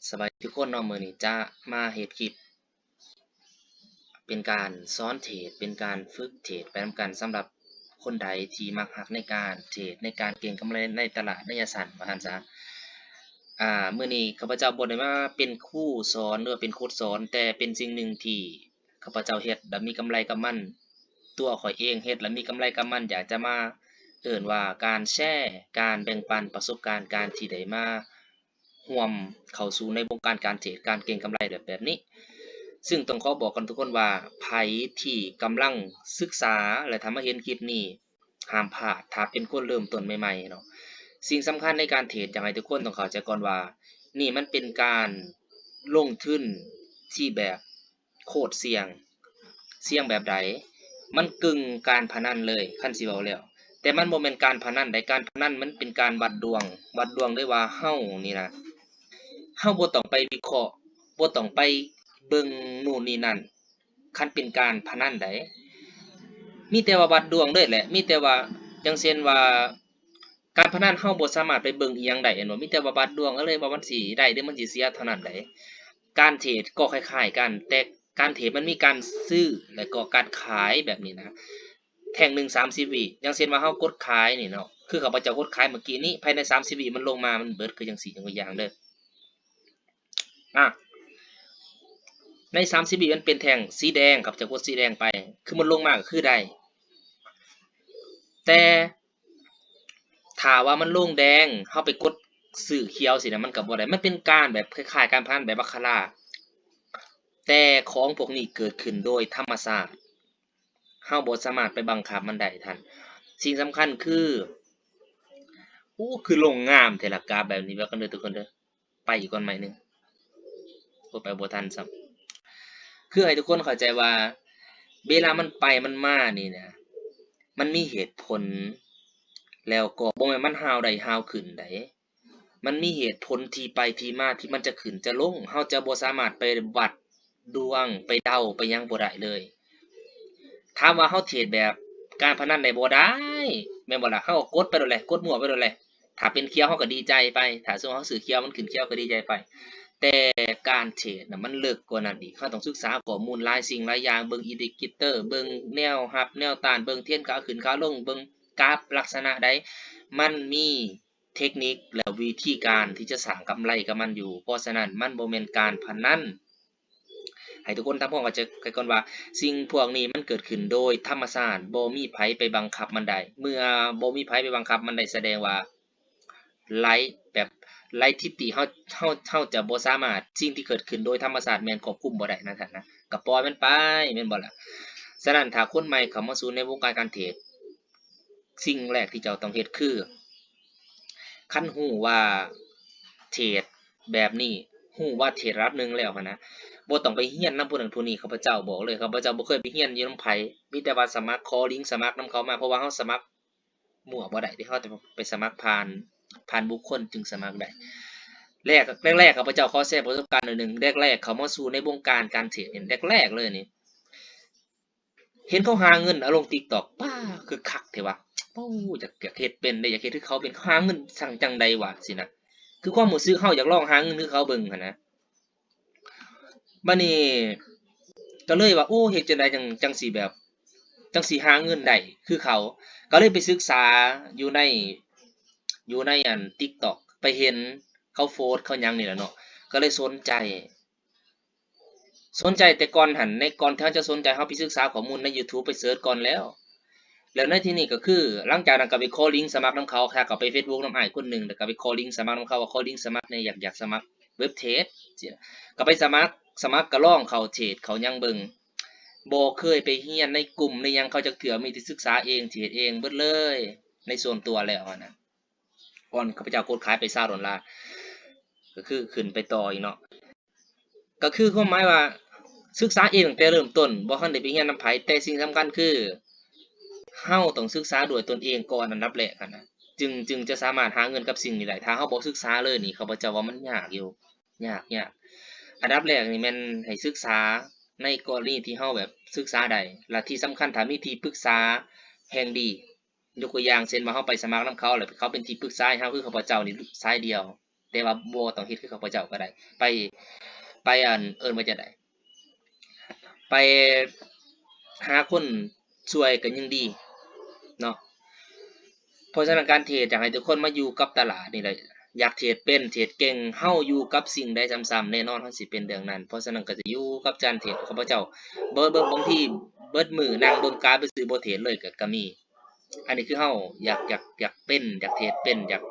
ສະບາຍດີທຸກຄົນເນາະ, ມື້ນີ້ຈະມາເຮັດຄລິບ ເປັນການສອນເທຣດ ເປັນການຝຶກເທຣດໄປນຳກັນ ສຳລັບຄົນໃດທີ່ມັກຮັກໃນການເທຣດ ໃນການເກັງກຳໄລໃນຕະຫຼາດໄລຍະສັ້ນວ່າຊັ້ນຊະ. ອາ ມື້ນີ້ຂ້າພະເຈົ້າບໍ່ໄດ້ມາເປັນຄູສອນ ຫຼືວ່າເປັນໂຄດສອນ, ແຕ່ເປັນສິ່ງໜຶ່ງທີ່ຂ້າພະເຈົ້າເຮັດແລ້ວມີກຳໄລກັບມັນ, ຕົວຂ້ອຍເອງເຮັດແລ້ວມີກຳໄລກັບມັນ, ຢາກຈະມາເອີ້ນວ່າການແຊ ການແບ່ງປັນປະສົບການ ການທີ່ໄດ້ມາ ຮ່ວມເຂົ້າສູ່ໃນວົງການການເທຣດ ການເກັງກຳໄລແບບ ແບບນີ້. ຊຶ່ງຕ້ອງຂໍບອກກັນທຸກຄົນວ່າ ໃຜທີ່ກຳລັງສຶກສາ ແລະ ຖ້າມາເຫັນຄລິບນີ້ ຫ້າມພາດ ຖ້າເປັນຄົນເລີ່ມຕົ້ນໃໝ່ໆເນາະ. ສິ່ງສຳຄັນໃນການເທຣດ ຢາກໃຫ້ທຸກຄົນຕ້ອງເຂົ້າໃຈກ່ອນວ່າ ນີ້ມັນເປັນການລົງທຶນທີ່ແບບ ໂຄດສ່ຽງ. ສ່ຽງແບບໃດ? ມັນກຶ່ງການພະນັນເລີຍ ຄັນຊິເວົ້າແລ້ວ, ແຕ່ມັນບໍ່ແມ່ນການພະນັນໃດ, ການພະນັນມັນເປັນການວັດດວງ, ວັດດວງເລີຍວ່າເຮົານີ້ນະ ເຮົາບໍ່ຕ້ອງໄປວິເຄາະ, ບໍ່ຕ້ອງໄປເບິ່ງໂນ່ນນີ້ນັ້ນ, ຄັນເປັນການພະນັນໃດ. ມີແຕ່ວ່າວັດດວງເລີຍແຫຼະ, ມີແຕ່ວ່າ ຢ່າງເຊັ່ນວ່າ ການພະນັນເຮົາບໍ່ສາມາດໄປເບິ່ງອີ່ຫຍັງໄດ້ແມ່ນບໍ່? ມີແຕ່ວ່າວັດດວງເລີຍວ່າມັນຊິໄດ້ ຫຼື ມັນຊິເສຍເທົ່ານັ້ນໃດ. ການເທຣດກໍຄ້າຍໆກັນ, ແຕ່ການເທຣດມັນມີການຊື້ ແລະ ກໍການຂາຍແບບນີ້ນະ. ແທ່ງໜຶ່ງສາມສິບວິ, ຢ່າງເຊັ່ນວ່າເຮົາກົດຂາຍນີ້ເນາະ, ຄືຂ້າພະເຈົ້າກົດຂາຍເມື່ອກີ້ນີ້, ພາຍໃນສາມສິບວິມັນລົງມາ ມັນເບີດ ຄືຈັ່ງຊີ້ ຍົກຕົວຢ່າງເດີ້. ອາ ໃນສາມສິບວິມັນເປັນແທ່ງສີແດງ, ຂ້າພະເຈົ້າກົດສີແດງໄປ, ຄືມັນລົງມາກໍຄືໄດ້. ແຕ່ ຖ້າວ່າມັນລົງແດງ ເຮົາໄປກົດຊື້ຂຽວຊີ້ນະ ມັນກໍບໍ່ໄດ້. ມັນເປັນການແບບຄ້າຍໆການພະນັນແບບບາຄາຣາ, ແຕ່ຂອງພວກນີ້ເກີດຂຶ້ນໂດຍທຳມະຊາດ, ເຮົາບໍ່ສາມາດໄປບັງຄັບມັນໄດ້ທ່ານ. ສິ່ງສຳຄັນຄື ໂອ້ ຄືລົງງາມແທ້ລະ ກາບແບບນີ້ ວ່າກັນເດີ້ທຸກຄົນເດີ້. ໄປອີກກ່ອນໄມ້ໜຶ່ງ ໂອ້ ໄປບໍ່ທັນຊ້ຳ. ຄືໃຫ້ທຸກຄົນເຂົ້າໃຈວ່າ ເວລາມັນໄປມັນມານີ້ນະ ມັນມີເຫດຜົນ, ແລ້ວກໍບໍ່ແມ່ນມັນຮາວໄດ້ຮາວຂຶ້ນໃດ. ມັນມີເຫດຜົນທີ່ໄປທີ່ມາທີ່ມັນຈະຂຶ້ນຈະລົງ, ເຮົາຈະບໍ່ສາມາດໄປວັດ ດວງ ໄປເດົາ ໄປຫຍັງບໍ່ໄດ້ເລີຍ. ຖາມວ່າເຮົາເທຣດແບບການພະນັນໄດ້ບໍ່? ໄດ້ ແມ່ນບໍ່ລະ? ເຮົາກໍກົດໄປໂລດແຫຼະ, ກົດມົ້ວໄປໂລດແຫຼະ. ຖ້າເປັນຂຽວເຮົາກໍດີໃຈໄປ, ຖ້າສົມມຸດເຮົາຊື້ຂຽວ ມັນຂຶ້ນຂຽວກໍດີໃຈໄປ. ແຕ່ການເທຣດນະ ມັນເລິກກວ່ານັ້ນອີກ. ເຮົາຕ້ອງສຶກສາຂໍ້ມູນຫຼາຍສິ່ງຫຼາຍຢ່າງ, ເບິ່ງອິນດິເຄເຕີ, ເບິ່ງແນວຮັບແນວຕ້ານ, ເບິ່ງເທຣນຂາຂຶ້ນຂາລົງ, ເບິ່ງກາຟລັກສະນະໃດ. ມັນມີ ເທັກນິກ ແລະ ວິທີການທີ່ຈະສ້າງກຳໄລກັບມັນຢູ່. ເພາະສະນັ້ນ ມັນບໍ່ແມ່ນການພະນັນ. ໃຫ້ທຸກຄົນທຳຄວາມເຂົ້າໃຈກ່ອນວ່າ ສິ່ງພວກນີ້ມັນເກີດຂຶ້ນໂດຍທຳມະຊາດ, ບໍ່ມີໃຜໄປບັງຄັບມັນໄດ້. ເມື່ອບໍ່ມີໃຜໄປບັງຄັບມັນໄດ້ ສະແດງວ່າໄລ ແບບໄລທິດຕິ ເຮົາ ເຮົາ ເຮົາຈະບໍ່ສາມາດ, ສິ່ງທີ່ເກີດຂຶ້ນໂດຍທຳມະຊາດແມ່ນຄວບຄຸມບໍ່ໄດ້ນະທ່ານນະ, ກໍປ່ອຍມັນໄປ ແມ່ນບໍ່ລະ? ສະນັ້ນ ຖ້າຄົນໃໝ່ເຂົ້າມາສູ່ໃນວົງການການເທຣດ ສິ່ງແລກທີ່ເຈົ້າຕ້ອງເຮັດຄື ຄັນຮູ້ວ່າເທຣດແບບນີ້ ຮູ້ວ່າເທຣດລະດັບໜຶ່ງແລ້ວຫັ້ນນະ, ບໍ່ຕ້ອງໄປຮຽນນຳຜູ້ນັ້ນຜູ້ນີ້. ຂ້າພະເຈົ້າບອກເລີຍ, ຂ້າພະເຈົ້າບໍ່ເຄີຍໄປຮຽນຢູ່ນຳໃຜ, ມີແຕ່ວ່າສະໝັກ, ຂໍລິງສະໝັກນຳເຂົາມາ, ເພາະວ່າເຮົາສະໝັກມົ້ວບໍ່ໄດ້ເດ້, ເຮົາຕ້ອງໄປສະໝັກຜ່ານ ຜ່ານບຸກຄົນຈຶ່ງສະໝັກໄດ້. ແລກ ແລກໆ ຂ້າພະເຈົ້າຂໍແຊປະສົບການໜ້ອຍໜຶ່ງ, ແລກໆ ເຂົ້າມາສູ່ໃນວົງການການເທຣດນີ້ ແລກໆ ເລີຍນີ້ ເຫັນເຂົາຫາເງິນເອົາລົງຕິກຕັອກ ປ້າ ຄືຄັກແທ້ວະ, ໂອ້ ຢາກ ຢາກເຮັດເປັນເດ້, ຢາກເຮັດຄືເຂົາເປັນ, ເຂົາຫາເງິນຈັ່ງ ຈັ່ງໃດວະ ຊີ້ນະ. ຄືຄວາມຮູ້ສຶກເຮົາຢາກລອງຫາເງິນຄືເຂົາເບິ່ງຫັ້ນນະ. ບາດນີ້ກໍເລີຍວ່າ ໂອ້ ເຮັດຈັ່ງໃດຈັ່ງ ຈັ່ງຊິແບບ ຈັ່ງຊິຫາເງິນໄດ້ຄືເຂົາ, ກໍເລີຍໄປສຶກສາຢູ່ໃນ ຢູ່ໃນອັນຕິກຕັອກ ໄປເຫັນເຂົາໂພສ ເຂົາຫຍັງນີ້ແຫຼະເນາະ, ກໍເລີຍສົນໃຈ. ສົນໃຈແຕ່ກ່ອນຫັ້ນ, ໃນກ່ອນທີ່ເຮົາຈະສົນໃຈ ເຮົາໄປສຶກສາຂໍ້ມູນໃນຢູທູບ ໄປເສີດກ່ອນແລ້ວ. ແລ້ວໃນທີ່ນີ້ກໍຄື ຫຼັງຈາກນັ້ນກໍໄປຂໍລິງສະໝັກນຳເຂົາ, ຖ້າເຂົ້າໄປເຟສບຸກນຳອ້າຍຄົນໜຶ່ງ ແລ້ວກໍໄປຂໍລິງສະໝັກນຳເຂົາວ່າ ຂໍລິງສະໝັກແດ່ ຢາກ ຢາກສະໝັກເວັບເທຣດ ກໍໄປສະໝັກ, ສະໝັກກໍລອງເຂົ້າເທຣດເຂົ້າຫຍັງເບິ່ງ. ບໍ່ເຄີຍໄປຮຽນໃນກຸ່ມໃນຫຍັງເຂົາຈັກເທື່ອ, ມີແຕ່ສຶກສາເອງ, ເທຣດເອງເບິດເລີຍ ໃນສ່ວນຕົວແລ້ວຫັ້ນນະ. ກ່ອນຂ້າພະເຈົ້າກົດຂາຍໄປຊາວໂດລາ ກໍຄືຂຶ້ນໄປຕໍ່ອີກເນາະ. ກໍຄືຄວາມໝາຍວ່າ ສຶກສາເອງຕັ້ງແຕ່ເລີ່ມຕົ້ນ, ບໍ່ທັນໄດ້ໄປຮຽນນຳໃຜ, ແຕ່ສິ່ງສຳຄັນຄື ເຮົາຕ້ອງສຶກສາດ້ວຍຕົນເອງກ່ອນອັນດັບແລກຫັ້ນນະ, ຈຶ່ງ ຈຶ່ງຈະສາມາດຫາເງິນກັບສິ່ງນີ້ໄດ້. ຖ້າເຮົາບໍ່ສຶກສາເລີຍນີ້ ຂ້າພະເຈົ້າວ່າມັນຍາກຢູ່, ຍາກ, ຍາກ. ອັນດັບແລກນີ້ແມ່ນໃຫ້ສຶກສາໃນກໍລະນີທີ່ເຮົາແບບສຶກສາໄດ້, ແລະ ທີ່ສຳຄັນ ຖ້າມີທີ່ປຶກສາແຫ່ງດີ ຍົກຕົວຢ່າງເຊັ່ນວ່າ ເຮົາໄປສະໝັກນຳເຂົາ ແລ້ວເຂົາເປັນທີ່ປຶກສາໃຫ້ເຮົາ ຄືຂ້າພະເຈົ້ານີ້ສາຍດຽວ ແຕ່ວ່າບໍ່ຕ້ອງເຮັດຄືຂ້າພະເຈົ້າກໍໄດ້ ໄປ ໄປ ອັນ ເອີ້ນວ່າຈັ່ງໃດ ໄປຫາຄົນຊ່ວຍກໍຍັງດີເນາະ. ເພາະສະນັ້ນການເທດ ຢາກໃຫ້ທຸກຄົນມາຢູ່ກັບຕະຫຼາດນີ້ແຫຼະ ຢາກເທດເປັນເທດເກັ່ງ ເຮົາຢູ່ກັບສິ່ງໃດຊ້ຳໆ ແນ່ນອນເຮົາຊິເປັນເລື່ອງນັ້ນ. ເພາະສະນັ້ນກໍຈະຢູ່ກັບການເທດ ຂ້າພະເຈົ້າເບິ່ງ ເບິ່ງ ບາງທີເບິດມື້ນັ່ງເບິ່ງກາໄປຊື່ ບໍ່ເທດເລີຍກໍ ກໍມີ. ອັນນີ້ຄືເຮົາຢາກ ຢາກ ຢາກເປັນ ຢາກເທດເປັນ ຢາກ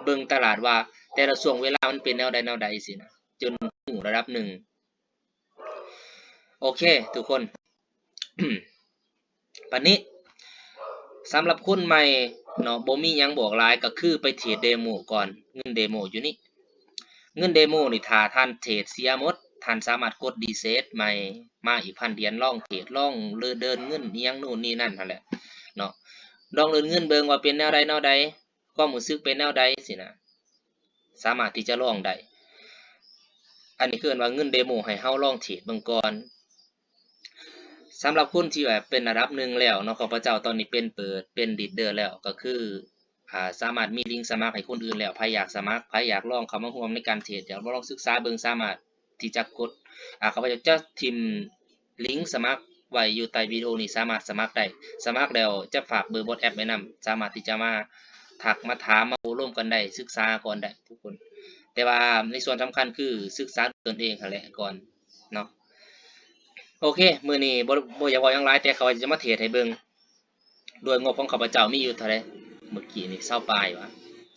ເບິ່ງຕະຫຼາດວ່າແຕ່ລະຊ່ວງເວລາມັນເປັນແນວໃດແນວໃດຊີ້ນະ ຈົນຮູ້ລະດັບໜຶ່ງ. ໂອເຄທຸກຄົນ ບັດນີ້ສຳລັບຄົນໃໝ່ເນາະ ບໍ່ມີຫຍັງບອກຫຼາຍ ກໍຄືໄປເທດເດໂມກ່ອນ. ເງິນເດໂມຢູ່ນີ້ ເງິນເດໂມນີ້ ຖ້າທ່ານເທດເສຍໝົດ ທ່ານສາມາດກົດຣີເຊັດໃໝ່ ມາອີກພັນຫຼຽນ ລອງເທດ ລອງເດີນເງິນອີ່ຫຍັງໂນ່ນນີ້ນັ້ນຫັ້ນແຫຼະເນາະ ລອງເດີນເງິນເບິ່ງວ່າເປັນແນວໃດແນວໃດ ຄວາມຮູ້ສຶກເປັນແນວໃດຊີ້ນະ ສາມາດທີ່ຈະລອງໄດ້. ອັນນີ້ຄືເອີ້ນວ່າເງິນເດໂມ ໃຫ້ເຮົາລອງເທດເບິ່ງກ່ອນ. ສຳລັບຄົນທີ່ແບບເປັນລະດັບໜຶ່ງແລ້ວເນາະ ຂ້າພະເຈົ້າຕອນນີ້ເປັນ ເປີດເປັນລີດເດີແລ້ວ ກໍຄື ອ່າ ສາມາດມີລິງສະໝັກໃຫ້ຄົນອື່ນແລ້ວ ໃຜຢາກສະໝັກ ໃຜຢາກລອງເຂົ້າມາຮ່ວມໃນການເທດ ຢາກມາລອງສຶກສາເບິ່ງ ສາມາດທີ່ຈະກົດ ອ່າ ຂ້າພະເຈົ້າຈະຖິ້ມລິງສະໝັກໄວ້ຢູ່ໃຕ້ວິດີໂອນີ້ ສາມາດສະໝັກໄດ້. ສະໝັກແລ້ວຈະຝາກເບີ WhatsApp ໄວ້ນຳ ສາມາດທີ່ຈະມາທັກມາຖາມ ມາໂອ້ລົມກັນໄດ້ ສຶກສາກ່ອນໄດ້ທຸກຄົນ. ແຕ່ວ່າໃນສ່ວນສຳຄັນຄືສຶກສາດ້ວຍຕົນເອງຫັ້ນແຫຼະກ່ອນເນາະ. ໂອເຄ ມື້ນີ້ບໍ່ ບໍ່ຢາກເວົ້າຫຍັງຫຼາຍ ແຕ່ຂ້າພະເຈົ້າຈະມາເທດໃຫ້ເບິ່ງ ດ້ວຍງົບຂອງຂ້າພະເຈົ້າມີຢູ່ເທົ່າໃດ ເມື່ອກີ້ນີ້ ຊາວປາຍຫວາ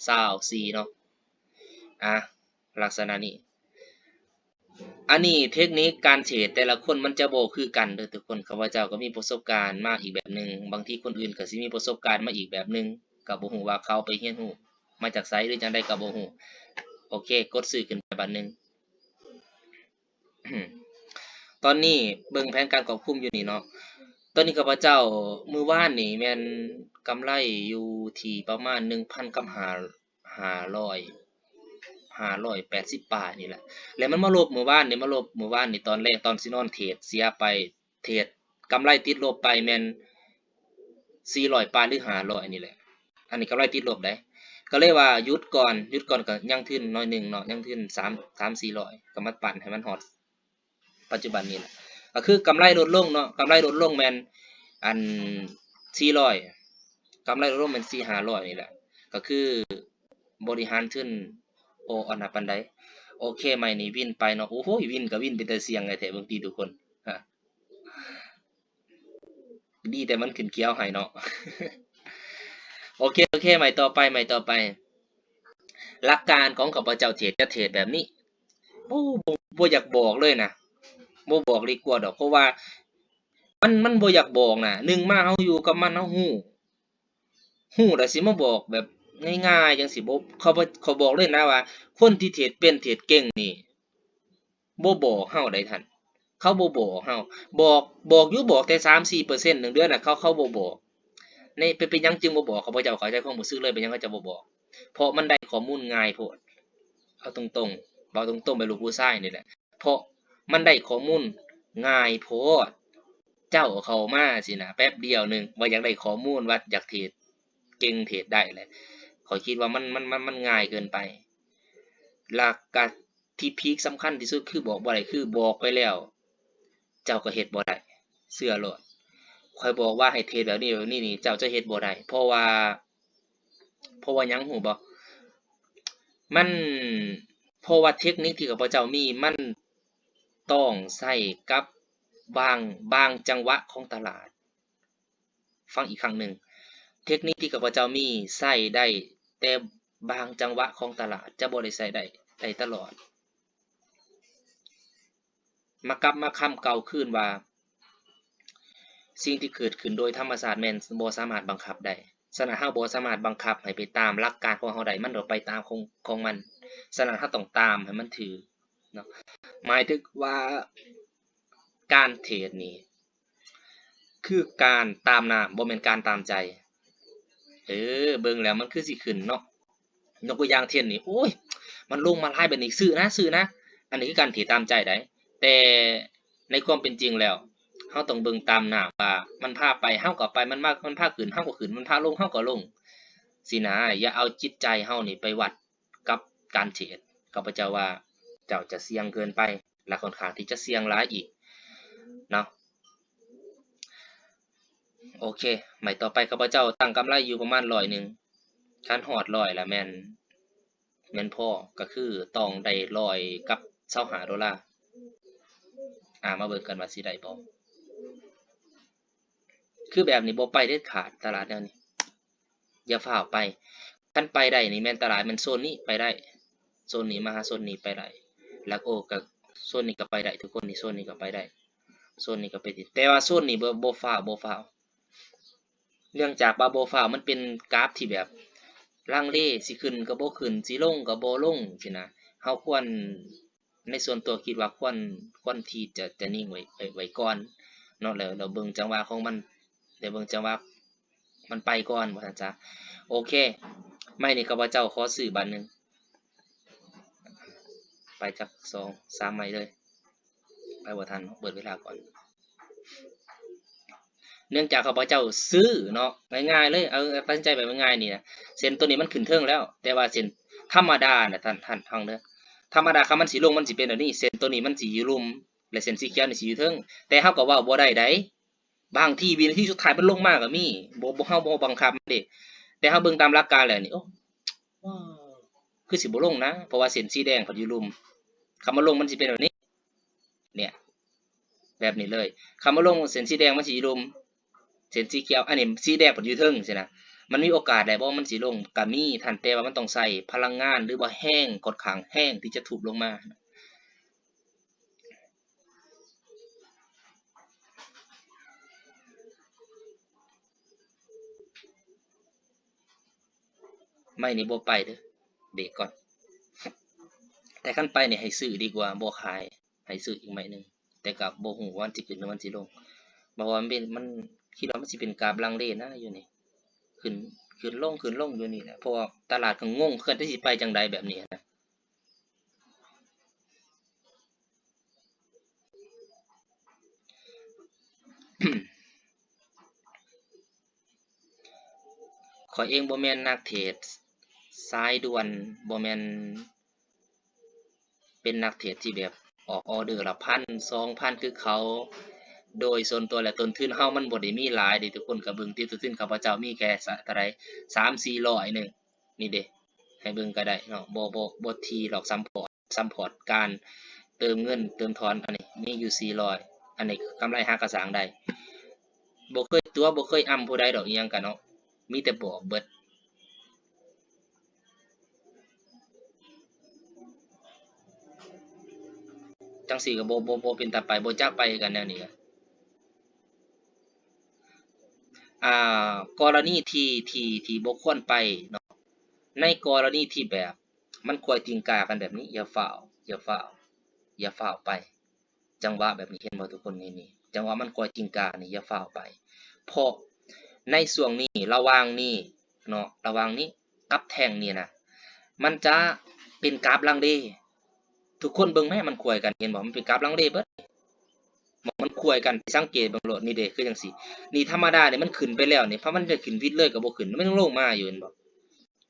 ຊາວສີ່ເນາະ ອ່າ ລັກສະນະນີ້. ອັນນີ້ເທັກນິກການເທຣດແຕ່ລະຄົນມັນຈະບໍ່ຄືກັນເດີ້ທຸກຄົນ. ຂ້າພະເຈົ້າກໍມີປະສົບການມາອີກແບບໜຶ່ງ, ບາງທີຄົນອື່ນກໍຊິມີປະສົບການມາອີກແບບໜຶ່ງ, ກໍບໍ່ຮູ້ວ່າເຂົາໄປຮຽນຮູ້ມາຈາກໃສ ຫຼື ຈັ່ງໃດກໍບໍ່ຮູ້. ໂອເຄ, ກົດຊື່ຂຶ້ນໄປບາດໜຶ່ງ. ຕອນນີ້ເບິ່ງແຜນການຄວບຄຸມຢູ່ນີ້ເນາະ. ຕອນນີ້ຂ້າພະເຈົ້າ ມື້ວານນີ້ແມ່ນກຳໄລຢູ່ທີ່ປະມານໜຶ່ງພັນກັບຫ້າ ຫ້າຮ້ອຍ ຫ້າຮ້ອຍແປດສິບປາຍນີ້ແຫຼະ ແລ້ວມັນມາລົບມື້ວານນີ້ ມາລົບມື້ວານນີ້ຕອນແລງ ຕອນຊິນອນເທຣດເສຍໄປ ເທຣດກຳໄລຕິດລົບໄປແມ່ນສີ່ຮ້ອຍປາຍ ຫຼື ຫ້າຮ້ອຍນີ້ແຫຼະ. ອັນນີ້ກຳໄລຕິດລົບເດ້ ກໍເລີຍວ່າຢຸດກ່ອນ ຢຸດກ່ອນ ກໍຍັງທຶນໜ້ອຍໜຶ່ງເນາະ ຍັງທຶນສາມ ສາມສີ່ຮ້ອຍ ກໍມາປັ່ນໃຫ້ມັນຮອດ ປັດຈຸບັນນີ້ນະ ກໍຄືກຳໄລລົດລົງເນາະ ກຳໄລລົດລົງແມ່ນ ອັນ ສີ່ຮ້ອຍ ກຳໄລລົດລົງແມ່ນສີ່ຫ້າຮ້ອຍນີ້ແຫຼະ ກໍຄືບໍລິຫານທຶນ ໂອ້ ອັນນັ້ນປານໃດ. ໂອເຄ ໄມ້ນີ້ວິນໄປເນາະ ໂອ້ໂຫ ວິນກໍວິນເປັນຕາສ່ຽງແທ້ໆ ເບິ່ງຕິທຸກຄົນ ຮະ ດີແຕ່ມັນຂຶ້ນຂຽວໃຫ້ເນາະ. ໂອເຄ ໂອເຄ ໄມ້ຕໍ່ໄປ ໄມ້ຕໍ່ໄປ ຫຼັກການຂອງຂ້າພະເຈົ້າເທຣດ ຈະເທຣດແບບນີ້ ໂອ້ ບໍ່ ບໍ່ຢາກບອກເລີຍນະ ບໍ່ບອກດີກວ່າດອກ ເພາະວ່າມັນ ມັນບໍ່ຢາກບອກນະ ໜຶ່ງມາເຮົາຢູ່ກັບມັນ ເຮົາຮູ້ ຮູ້ແລ້ວຊິມາບອກແບບງ່າຍໆຈັ່ງຊີ້ ບໍ່ ເຂົາ ເຂົາບອກເລີຍນະວ່າ ຄົນທີ່ເທຣດເປັນເທຣດເກັ່ງນີ້ ບໍ່ບອກເຮົາໃດ໋ທ່ານ ເຂົາບໍ່ບອກເຮົາ ບອກ ບອກຢູ່ ບອກແຕ່ສາມສີ່ເປີເຊັນ ໜຶ່ງເດືອນນະ ເຂົາ ເຂົາບໍ່ບອກ ໃນ ເປັນ ເປັນຫຍັງຈຶ່ງບໍ່ບອກ ຂ້າພະເຈົ້າເຂົ້າໃຈຄວາມຮູ້ສຶກເລີຍ ເປັນຫຍັງເຂົາຈະບໍ່ບອກ ເພາະມັນໄດ້ຂໍ້ມູນງ່າຍໂພດ ເອົາຕົງໆ ເວົ້າຕົງໆ ແບບລູກຜູ້ຊາຍນີ້ແຫຼະ ເພາະມັນໄດ້ຂໍ້ມູນງ່າຍໂພດ ເຈົ້າເຂົ້າມາຊີ້ນະ ແປັບດຽວໜຶ່ງ ວ່າຢາກໄດ້ຂໍ້ມູນ ວ່າຢາກເທຣດເກັ່ງເທຣດໄດ້ແຫຼະ ຂ້ອຍຄິດວ່າມັນ ມັນ ມັນ ມັນງ່າຍເກີນໄປ ແລ້ວກະ ທີ່ພີກສຳຄັນທີ່ສຸດຄືບອກບໍ່ໄດ້ ຄືບອກໄປແລ້ວ ເຈົ້າກໍເຮັດບໍ່ໄດ້ ເຊື່ອໂລດ ຂ້ອຍບອກວ່າໃຫ້ເທຣດແບບນີ້ ແບບນີ້ນີ້ ເຈົ້າຈະເຮັດບໍ່ໄດ້ ເພາະວ່າ ເພາະວ່າຫຍັງຮູ້ບໍ່ ມັນ ເພາະວ່າເທັກນິກທີ່ຂ້າພະເຈົ້າມີ ມັນຕ້ອງໃຊ້ກັບບາງ ບາງຈັງຫວະຂອງຕະຫຼາດ. ຟັງອີກຄັ້ງໜຶ່ງ, ເທັກນິກທີ່ຂ້າພະເຈົ້າມີໃຊ້ໄດ້ແຕ່ບາງຈັງຫວະຂອງຕະຫຼາດ, ຈະບໍ່ໄດ້ໃຊ້ໄດ້ ໄດ້ຕະຫຼອດ. ມາກັບມາຄຳເກົ່າຄືນວ່າ, ສິ່ງທີ່ເກີດຂຶ້ນໂດຍທຳມະຊາດແມ່ນບໍ່ສາມາດບັງຄັບໄດ້. ສະນັ້ນ, ເຮົາບໍ່ສາມາດບັງຄັບໃຫ້ໄປຕາມຫຼັກການຂອງເຮົາໄດ້, ມັນຕ້ອງໄປຕາມຂອງ, ຂອງມັນ. ສະນັ້ນ, ເຮົາຕ້ອງຕາມໃຫ້ມັນຖືກເນາະ. ໝາຍເຖິງວ່າ ການເທຣດນີ້ ຄືການຕາມນ້ຳ ບໍ່ແມ່ນການຕາມໃຈ. ເອີ ເບິ່ງແລ້ວມັນຄືຊິຂຶ້ນເນາະ. ຍົກຕົວຢ່າງເທຣນນີ້ ໂອ້ຍ ມັນລົງມາຫຼາຍແບບນີ້ ຊື້ນະ ຊື້ນະ. ອັນນີ້ຄືການເທຣດຕາມໃຈໃດ໋ ແຕ່ໃນຄວາມເປັນຈິງແລ້ວ ເຮົາຕ້ອງເບິ່ງຕາມນ້ຳວ່າມັນພາໄປເຮົາກໍໄປ, ມັນມາ ມັນພາຂຶ້ນເຮົາກໍຂຶ້ນ, ມັນພາລົງເຮົາກໍລົງ ຊີ້ນະ. ຢ່າເອົາຈິດໃຈເຮົານີ້ໄປວັດກັບການເທຣດ. ຂ້າພະເຈົ້າວ່າເຈົ້າຈະສ່ຽງເກີນໄປ ແລະ ຂ້ອນຂ້າງທີ່ຈະສ່ຽງຫຼາຍອີກເນາະ. ໂອເຄ ໃໝ່ຕໍ່ໄປ ຂ້າພະເຈົ້າຕັ້ງກຳໄລຢູ່ປະມານຮ້ອຍໜຶ່ງ, ຄັນຮອດຮ້ອຍລະແມ່ນ ແມ່ນພໍ ກໍຄືຕ້ອງໄດ້ຮ້ອຍກັບຊາວຫ້າໂດລາ. ອາ ມາເບິ່ງກັນວ່າຊິໄດ້ບໍ່. ຄືແບບນີ້ບໍ່ໄປເດັດຂາດ ຕະຫຼາດແນວນີ້ ຢ່າຟ້າວໄປ. ຄັນໄປໄດ້ນີ້ແມ່ນຕະຫຼາດ ແມ່ນໂຊນນີ້ໄປໄດ້, ໂຊນນີ້ມາຫາໂຊນນີ້ໄປໄດ້ ແລ້ວ ໂອ້ ກໍໂຊນນີ້ກໍໄປໄດ້ທຸກຄົນນີ້, ໂຊນນີ້ກໍໄປໄດ້, ໂຊນນີ້ກໍໄປໄດ້ ແຕ່ວ່າໂຊນນີ້ບໍ່ ບໍ່ຟ້າວ ບໍ່ຟ້າວ. ເນື່ອງຈາກວ່າບໍ່ຟ້າວ ມັນເປັນກາຟທີ່ແບບລັງເລ, ຊິຂຶ້ນກໍບໍ່ຂຶ້ນ ຊິລົງກໍບໍ່ລົງຊີ້ນະ. ເຮົາຄວນ ໃນສ່ວນຕົວຄິດວ່າຄວນ ຄວນທີ່ຈະ ຈະນິ່ງໄວ້ ໄວ້ ໄວ້ກ່ອນເນາະ ແລ້ວ ແລ້ວເບິ່ງຈັງຫວະຂອງມັນ ແລ້ວເບິ່ງຈັງຫວະມັນໄປກ່ອນ ວ່າຊັ້ນຊະ. ໂອເຄ ໄມ້ນີ້ຂ້າພະເຈົ້າຂໍຊື້ບາດໜຶ່ງ ໄປຈັກສອງສາມໄມ້ເລີຍ. ໄປບໍ່ທັນ ເບິດເວລາກ່ອນ. ເນື່ອງຈາກຂ້າພະເຈົ້າຊື້ເນາະ ງ່າຍໆເລີຍ ເອົາ ຕັດສິນໃຈແບບງ່າຍໆນີ້ນະ, ເສັ້ນໂຕນີ້ມັນຂຶ້ນເທິງແລ້ວ ແຕ່ວ່າເສັ້ນທຳມະດານະ ທ່ານ ທ່ານຟັງເດີ ທຳມະດາຄັນມັນຊິລົງ ມັນຊິເປັນແບບນີ້, ເສັ້ນໂຕນີ້ມັນຊິຢູ່ລຸ່ມ ແລະ ເສັ້ນສີຂຽວນີ້ຊິຢູ່ເທິງ. ແຕ່ເຮົາກໍເວົ້າບໍ່ໄດ້ໃດ ບາງທີວິນາທີສຸດທ້າຍມັນລົງມາກໍມີ ບໍ່ ບໍ່ ເຮົາບໍ່ບັງຄັບມັນເດ້. ແຕ່ເຮົາເບິ່ງຕາມຫຼັກການແລ້ວນີ້ ໂອ້ ຄືຊິບໍ່ລົງນະ ເພາະວ່າເສັ້ນສີແດງພັດຢູ່ລຸ່ມ, ຄັນມັນລົງມັນຊິເປັນແບບນີ້ ເນ່ຍ ແບບນີ້ເລີຍ. ຄັນມັນລົງເສັ້ນສີແດງມັນຊິຢູ່ລຸ່ມ ເສັ້ນສີຂຽວ ອັນນີ້ສີແດງພັດຢູ່ເທິງຊີ້ນະ. ມັນມີໂອກາດໄດ້ບໍ່ມັນຊິລົງ? ກໍມີທ່ານ, ແຕ່ວ່າມັນຕ້ອງໃຊ້ພະລັງງານ ຫຼືວ່າແຮງ ຂ້ອນຂ້າງແຮງທີ່ຈະທຸບລົງມາ. ໄມ້ນີ້ບໍ່ໄປເດີ້ ເບຣກກ່ອນ. ແຕ່ຄັນໄປນີ້ໃຫ້ຊື້ດີກວ່າ ບໍ່ຂາຍ ໃຫ້ຊື້ອີກໄມ້ໜຶ່ງ. ແຕ່ກໍບໍ່ຮູ້ວ່າມັນຊິຂຶ້ນ ຫຼື ມັນຊິລົງ ເພາະວ່າມັນເປັນ ມັນ ຄິດວ່າມັນຊິເປັນກາບລັງເລນະ ຢູ່ນີ້ ຂຶ້ນ ຂຶ້ນລົງ ຂຶ້ນລົງຢູ່ນີ້ແຫຼະ. ເພາະວ່າຕະຫຼາດກໍງົງຄືກັນ ຈະຊິໄປຈັ່ງໃດແບບນີ້ນະ. ຂ້ອຍເອງບໍ່ແມ່ນນັກເທຣດສາຍດ່ວນ, ບໍ່ແມ່ນເປັນນັກເທຣດທີ່ແບບອອກອໍເດີລະພັນ ສອງພັນຄືເຂົາ. ໂດຍສ່ວນຕົວແລ້ວຕົ້ນທຶນເຮົາມັນບໍ່ໄດ້ມີຫຼາຍເດ້ທຸກຄົນ, ກໍເບິ່ງຕິ ຕົ້ນທຶນຂ້າພະເຈົ້າມີແຄ່ ສະ ເທົ່າໃດ ສາມສີ່ຮ້ອຍໜຶ່ງ ນີ້ເດ້ ໃຫ້ເບິ່ງກໍໄດ້ເນາະ. ບໍ່ ບໍ່ ບໍ່ຖີ່ດອກ ຊັບພອດ ຊັບພອດການເຕີມເງິນເຕີມຖອນ. ອັນນີ້ມີຢູ່ສີ່ຮ້ອຍ ອັນນີ້ກຳໄລຫາກະສ້າງໄດ້. ບໍ່ເຄີຍຕົວະ ບໍ່ເຄີຍອຳຜູ້ໃດດອກ ອີ່ຫຍັງກະເນາະ ມີແຕ່ບອກເບິດ. ຈັ່ງຊີ້ກໍບໍ່ ບໍ່ ບໍ່ເປັນຕາໄປ ບໍ່ຈັກໄປຄືກັນແນວນີ້. ອ່າ ກໍລະນີທີ່ ທີ່ ທີ່ບໍ່ຄວນໄປເນາະ ໃນກໍລະນີທີ່ແບບມັນຄວາຍຕີງກາກັນແບບນີ້ ຢ່າຟ້າວ ຢ່າຟ້າວ ຢ່າຟ້າວໄປ. ຈັງຫວະແບບນີ້ ເຫັນບໍ່ທຸກຄົນ? ນີ້ ນີ້ ຈັງຫວະມັນຄວາຍຕີງການີ້ ຢ່າຟ້າວໄປ. ເພາະໃນຊ່ວງນີ້ ລະຫວ່າງນີ້ເນາະ ລະຫວ່າງນີ້ກັບແທ່ງນີ້ນະ ມັນຈະເປັນກາບລັງເລ. ທຸກຄົນເບິ່ງແມ້ ມັນຄວາຍກັນ ເຫັນບໍ່? ມັນເປັນກາບລັງເລເບິດ. ມັນຄວາຍກັນ ໄປສັງເກດເບິ່ງໂລດ. ນີ້ເດ້ ຄືຈັ່ງຊີ້ ນີ້ທຳມະດານີ້ ມັນຂຶ້ນໄປແລ້ວນີ້ ຖ້າມັນຈະຂຶ້ນວິດເລີຍກໍບໍ່ຂຶ້ນ ມັນຍັງລົງມາຢູ່ ເຫັນບໍ່?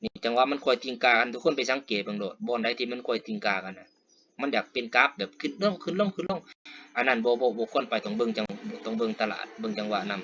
ນີ້ ຈັງຫວະມັນຄວາຍຕີງກາກັນ ທຸກຄົນໄປສັງເກດເບິ່ງໂລດ ບ່ອນໃດທີ່ມັນຄວາຍຕີງກາກັນນະ ມັນຢາກເປັນກາບແບບຂຶ້ນລົງ ຂຶ້ນລົງ ຂຶ້ນລົງ. ອັນນັ້ນບໍ່ ບໍ່ ບໍ່ຄວນໄປ ຕ້ອງເບິ່ງຈັ່ງ ຕ້ອງເບິ່ງຕະຫຼາດ ເບິ່ງຈັງຫວະນຳ.